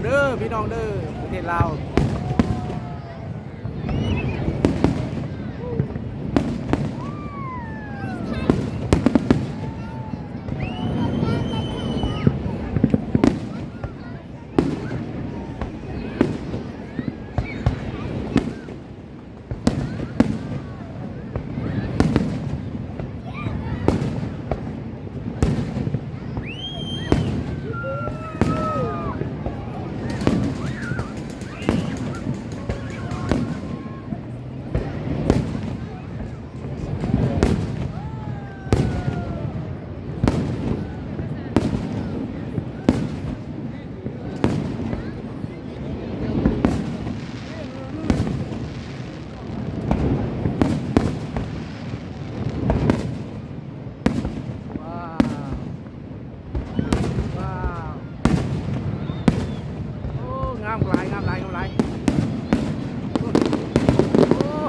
ເດີພີ່ນ້ອງເດີ ປະເທດລາວ. ວ້າວ ວ້າວ ໂອ້ ງາມຫຼາຍ ງາມຫຼາຍ ງາມຫຼາຍ ໂອ້ ໂອ້.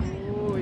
ໂອ້ຍ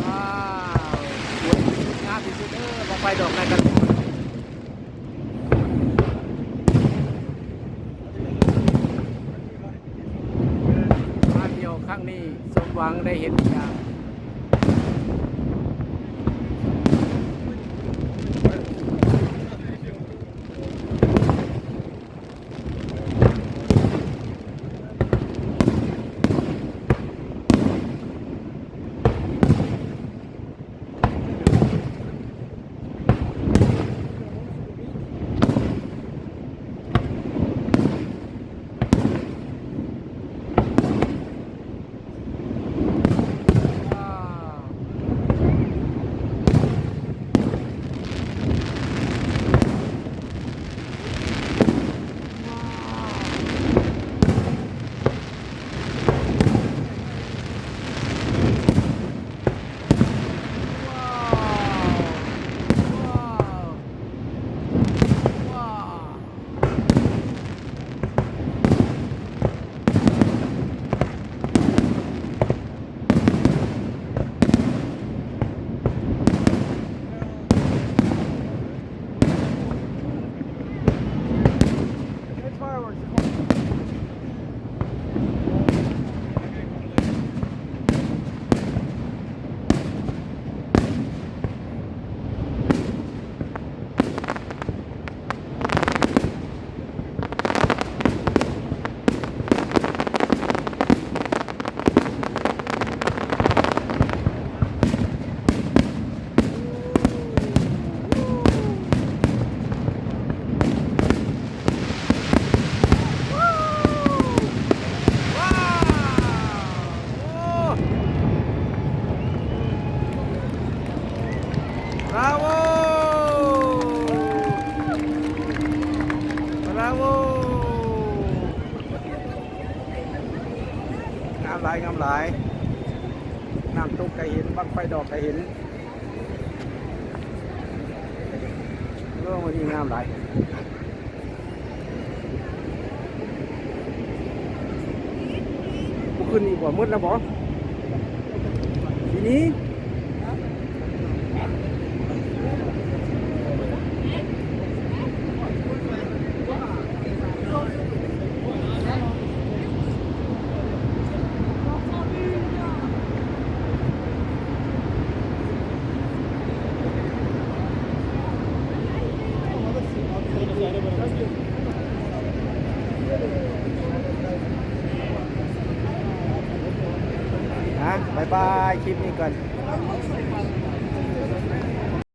ວ້າວ ສວຍທີ່ສຸດ ງາມທີ່ສຸດເດີ ບັ້ງໄຟດອກໃນກະ ມາທ່ຽວຄັ້ງນີ້ສົມຫວັງໄດ້ເຫັນທຸກຢ່າງ. ບຣາໂວ ບຣາໂວ ງາມຫຼາຍ ງາມຫຼາຍ ນ້ຳຕົກກະເຫັນ ບັ້ງໄຟດອກກະເຫັນ. ໂອ້ ມື້ນີ້ງາມຫຼາຍ. ບໍ່ຂຶ້ນອີກບໍ່? ໝົດແລ້ວບໍ່? ຊິໜີ? ບາຍ ຄລິບນີ້ກໍ